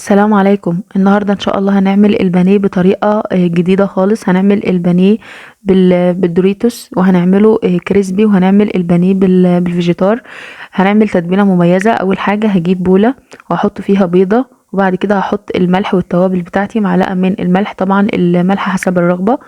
السلام عليكم. النهارده ان شاء الله هنعمل البانيه بطريقة جديدة خالص. هنعمل البانيه بالدوريتوس، وهنعمله crispy، وهنعمل البانيه بالفيجيتار. هنعمل تتبيله مميزة. اول حاجة هجيب بوله واحط فيها بيضة، وبعد كده هحط الملح والتوابل بتاعتي، معلقه من الملح، طبعا الملح حسب الرغبة.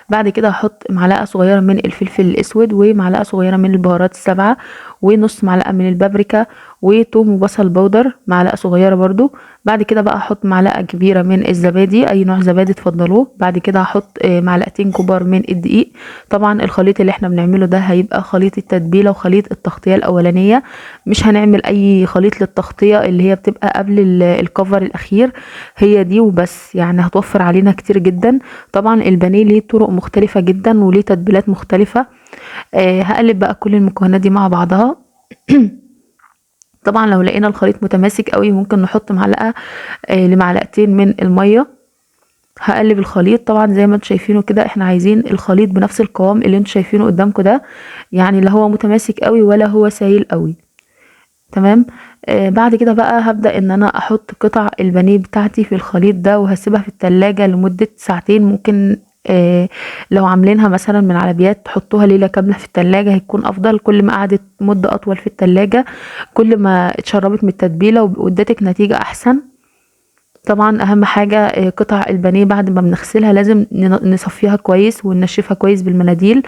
بعد كده هحط معلقه صغيرة من الفلفل الاسود، ومعلقة صغيرة من البهارات السبعة، ونص معلقه من البابريكا، وتوم وبصل بودر معلقه صغيرة برضو. بعد كده بقى هحط معلقه كبيرة من الزبادي، اي نوع زبادي تفضلوه. بعد كده هحط معلقتين كبار من الدقيق. طبعا الخليط اللي احنا بنعمله ده هيبقى خليط التتبيله وخليط التغطية الاولانية، مش هنعمل اي خليط للتغطيه اللي هي بتبقى قبل الكفر الاخير، هي دي وبس، يعني هتوفر علينا كتير جدا. طبعا البانيه ليه طرق مختلفة جدا وليه تتبيلات مختلفة. هقلب بقى كل المكونات دي مع بعضها. طبعا لو لقينا الخليط متماسك قوي ممكن نحط معلقه لمعلقتين من المية. هقلب الخليط طبعا زي ما انتم شايفينه كده، احنا عايزين الخليط بنفس القوام اللي انتم شايفينه قدامكم ده، يعني لا هو متماسك قوي ولا هو سايل قوي. تمام. بعد كده بقى هبدأ ان انا احط قطع البانيه بتاعتي في الخليط ده، وهسيبها في التلاجة لمدة ساعتين. ممكن لو عاملينها مثلا من على بيات تحطوها ليلة كاملة في التلاجة هيكون افضل. كل ما قعدت مدة اطول في التلاجة كل ما اتشربت من التتبيلة وادتك نتيجة احسن. طبعا اهم حاجة قطع البانيه بعد ما بنغسلها لازم نصفيها كويس وننشفها كويس بالمناديل،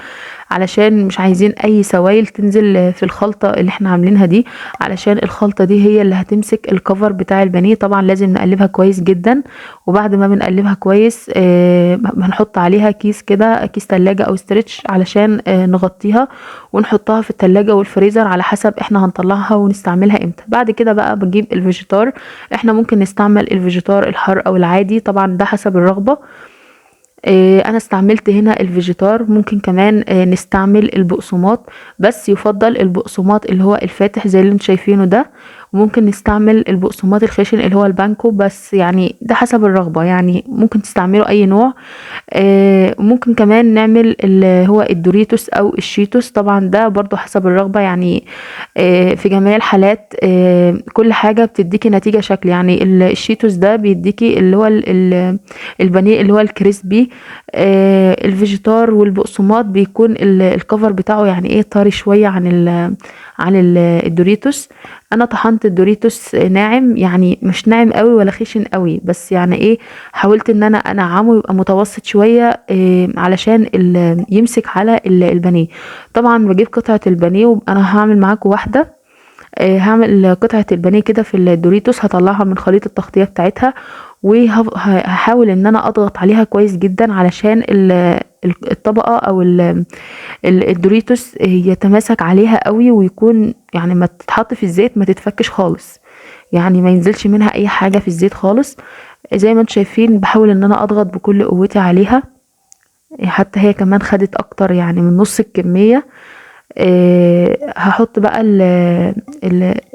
علشان مش عايزين اي سوائل تنزل في الخلطة اللي احنا عاملينها دي، علشان الخلطة دي هي اللي هتمسك الكفر بتاع البانيه. طبعا لازم نقلبها كويس جدا، وبعد ما بنقلبها كويس هنحط عليها كيس كده، كيس تلاجة او stretch، علشان نغطيها ونحطها في التلاجة والفريزر على حسب احنا هنطلعها ونستعملها امتى. بعد كده بقى بجيب الفيجيتار. احنا ممكن نستعمل الفيجيتار الحار او العادي، طبعا ده حسب الرغبة. انا استعملت هنا الفيجيتار، ممكن كمان نستعمل البقسماط، بس يفضل البقسماط اللي هو الفاتح زي اللي انتم شايفينه ده، وممكن نستعمل البقسماط الخشن اللي هو البانكو، بس يعني ده حسب الرغبة، يعني ممكن تستعملوا اي نوع. ممكن كمان نعمل اللي هو الدوريتوس او الشيتوس، طبعا ده برضو حسب الرغبة. يعني في جميع الحالات كل حاجة بتديكي نتيجة شكل. يعني الشيتوس ده بيديكي اللي هو البانيه اللي هو ال crispy. الفيجيتار والبقسماط بيكون الكفر بتاعه يعني ايه طري شوية عن الدوريتوس. انا طحنت الدوريتوس ناعم، يعني مش ناعم قوي ولا خشن قوي، بس يعني ايه حاولت ان انا انعمه يبقى متوسط شوية، علشان يمسك على البانيه. طبعا بجيب قطعه البانيه، وانا هعمل معاكم واحدة. هعمل قطعه البانيه كده في الدوريتوس، هطلعها من خليط التغطية بتاعتها، وهحاول ان انا اضغط عليها كويس جدا علشان الطبقة او الدوريتوس يتماسك عليها قوي، ويكون يعني ما تتحط في الزيت ما تتفكش خالص، يعني ما ينزلش منها اي حاجة في الزيت خالص. زي ما انتم شايفين بحاول ان انا اضغط بكل قوتي عليها، حتى هي كمان خدت اكتر يعني من نص الكمية. هحط بقى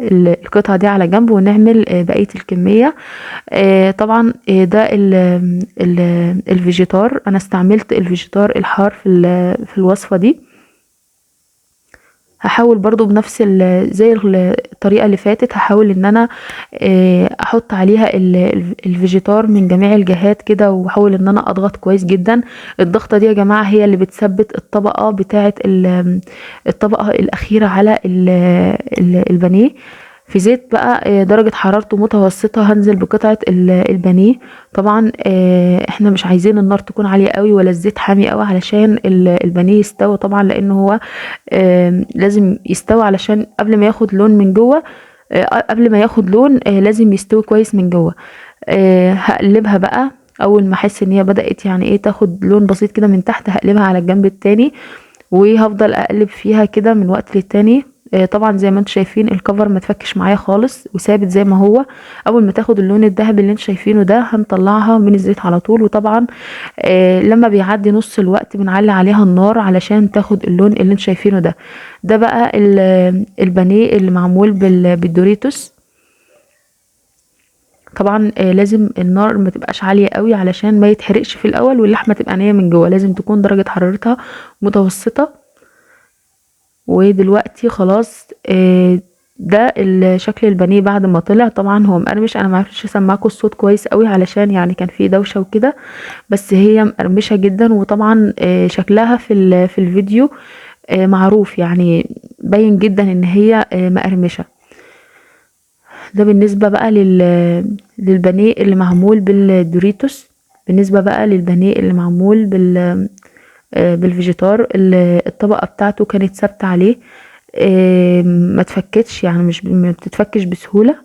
القطعة دي على جنب، ونعمل بقية الكمية. طبعا ده الفيجيتار، انا استعملت الفيجيتار الحار في الوصفة دي. هحاول برضو بنفس زي الطريقة اللي فاتت، هحاول ان انا احط عليها الفيجيتار من جميع الجهات كده، واحاول ان انا اضغط كويس جدا. الضغطة دي يا جماعة هي اللي بتثبت الطبقة بتاعة الطبقة الاخيرة على البانيه. في زيت بقى، درجة حرارته متوسطة، هنزل بقطعة البانيه. طبعا، احنا مش عايزين النار تكون عالية قوي ولا الزيت حامي قوي علشان البانيه يستوي، طبعا لانه هو، لازم يستوي علشان قبل ما ياخد لون من جوه، قبل ما ياخد لون، لازم يستوي كويس من جوه. هقلبها بقى اول ما احس ان هي بدأت يعني ايه تاخد لون بسيط كده من تحت، هقلبها على الجنب التاني، وهفضل اقلب فيها كده من وقت للتاني. طبعا زي ما انتم شايفين الكفر ما تفكش معايا خالص وثابت زي ما هو. اول ما تاخد اللون الذهبي اللي انتم شايفينه ده هنطلعها من الزيت على طول. وطبعا، لما بيعدي نص الوقت بنعلي عليها النار علشان تاخد اللون اللي انتم شايفينه ده. ده بقى البانيه اللي معمول بالدوريتوس. طبعا، لازم النار ما تبقاش عالية قوي علشان ما يتحرقش في الاول واللحمة تبقى نية من جوه، لازم تكون درجة حرارتها متوسطة. ودلوقتي خلاص، ده شكل البانيه بعد ما طلع. طبعا هو مقرمش، انا ما عرفتش اسمعكم الصوت كويس قوي علشان يعني كان فيه دوشه وكده، بس هي مقرمشه جدا. وطبعا شكلها في الفيديو معروف، يعني باين جدا ان هي مقرمشه. ده بالنسبة بقى للبانيه اللي معمول بالدوريتوس. بالنسبة بقى للبانيه اللي معمول بالفيجيتار، الطبقة بتاعته كانت ثابتة عليه، ما تفكتش، يعني مش ما بتتفكش بسهولة.